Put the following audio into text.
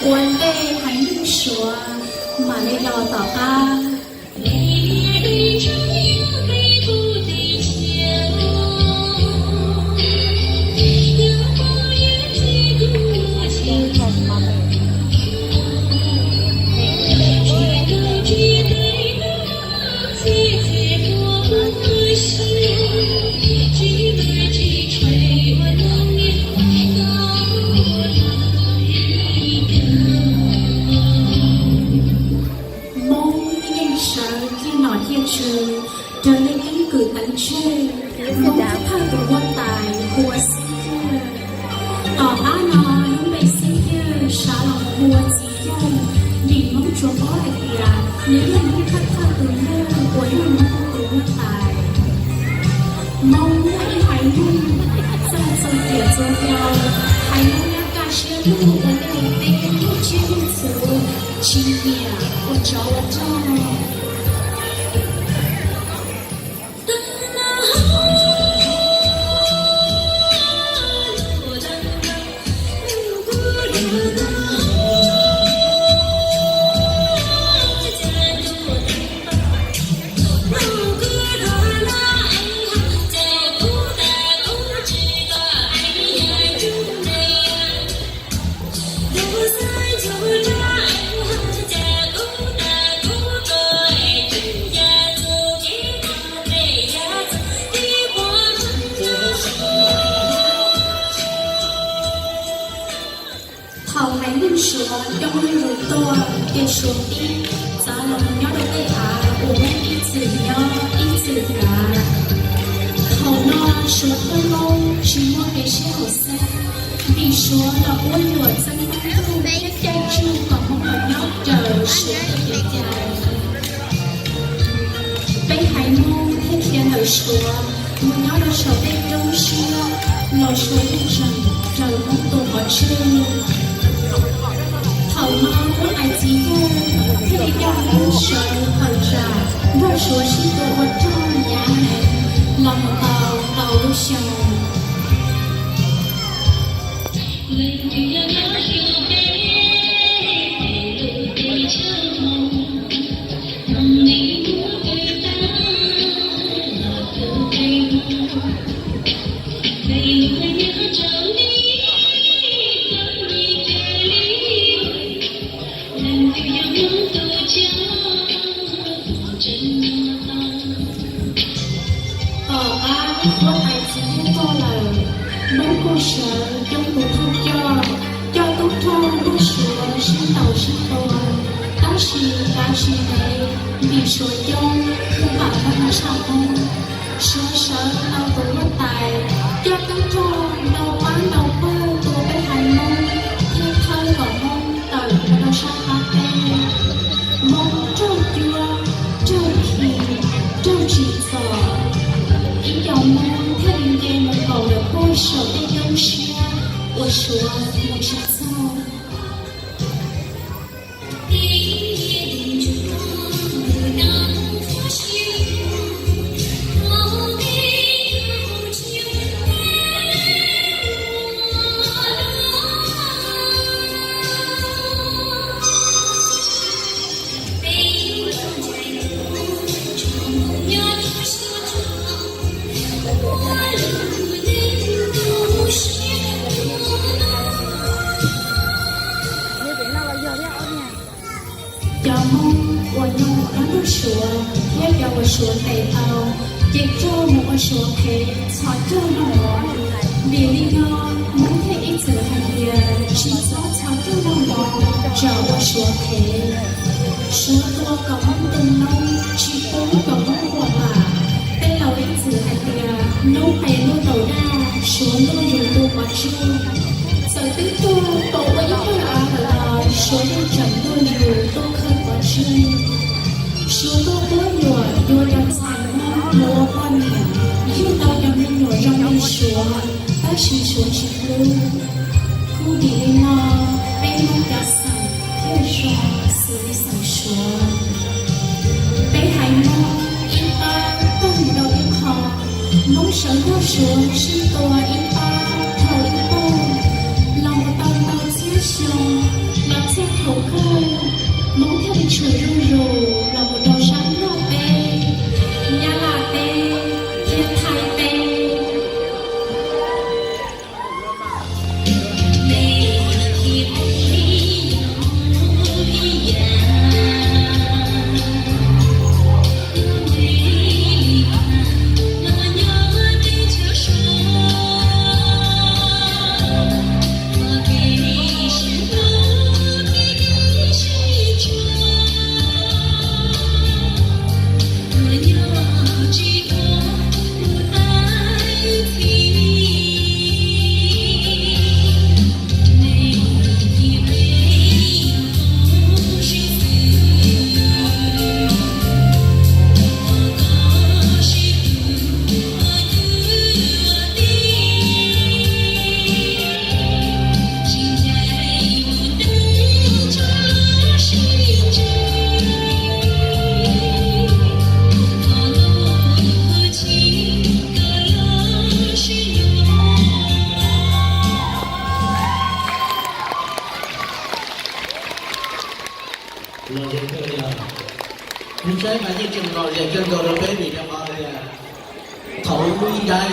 Ua ntej haiv neeg Suav mam li los tom qab. Hmoob yeej sawv ciaj nom ciaj tswv, raws li keeb kwm teev tseg, Hmoob thawj tus huab tais hu ua Xib Yawg. Tom qab no lub npe Xib Yawg sawv los hu ua Txiv Yawg, vim Hmoob tsuas paub hais tias nws yog Hmoob thawj thawj tus yawg uas yog Hmoob tus huab tais. Hmoob yog ib haiv neeg txawj txog tiam txog hlau, haiv neeg nyob kaj siab lug ua liaj ua teb, muaj tsiaj muaj txhu, tsis nyiam ua tsov ua rog. Thaum haiv neeg Suav coob leej mus tuaj, ces Suav pib txav los nyob rau tej av uas Hmoob ib txwm nyob ib txwm kav. Thaum no Suav tuaj Hmoob tsis muaj kev sib haum xeeb, vim Suav los ua luam txeeb Hmoob thiab caij tsuj kom Hmoob los nyob raws Suav tej kev cai. Peb haiv Hmoob thiaj khiav ntawm Suav mus nyob rau saum tej roob siab los Suav yeej tseem raws Hmoob tua pov tseg. Thaum no huab tais Txiv Yawg thiaj li coj Hmoob sawv tawm tsam nrog Suav sib tua ua rog yav heev los mus tau ntau lub xyoo. Tom qab huab tais Txiv Yawg tuag lawm, Hmoob kuj sawv coob tus thawj coj, coj tub rog nrog Suav sib ntaus sib tua, tab sis kav tsis ntev vim Suav coob thiaj pam Hmoob tshaj Hmoob. Suav sawv tau tus huab tais, coj tub rog ntau pab ntau pawg tua peb haiv Hmoob thiab thawb kom Hmoob tawm mus rau sab qab teb. Hmoob raug cuab, raug khi, raug tsim txom, ib co Hmoob thiaj li nce mus nkaum lawm puag saum tej roob siab uas Suav mus tsis txog. Cov Hmoob uas nyob nyob nrog Suav thiab cov uas Suav ntes tau, ces raug mus ua Suav qhev txhos caug noj mov. Vim li no Hmoob thiaj ib txwm hais tias tsis txhob txhos caug noj mov, txhob ua Suav qhev. Suav tua kom Hmoob tu noob, tsis pub kom Hmoob ua vam. Tej laus ib txwm hais tias noob qes luaj taus daj, Suav luaj yus tua pov tseg. Txawm twb tuag tau ua ib tug av lawm los Suav yeej tseem luaj yus tuaj khawb pov tseg. Suav tuaj quab luam yuav cov ntxhais Hmoob mus ua poj niam, yug tau cov me nyuam zoo li Suav, tab sis Suav tsis hlub. Kuj vim li no peb Hmoob cov xeem thiaj zoo xws li xeem Suav. Peb haiv Hmoob ib pab tag nrho ib qho, Hmoob sawv nrog Suav sib tua ib pab dhau ib pawg los mus tau ntau txhiab xyoo, los txog Tshwm zuj zus los mus rau sab Nplog teb, Nyab Laj teb thiab Thaib teb. Lom zem kawg li os. Kuv saib mas yeej tseem lom zem kawg nkaus rau peb vim rau qhov tias thaum lub ib nrab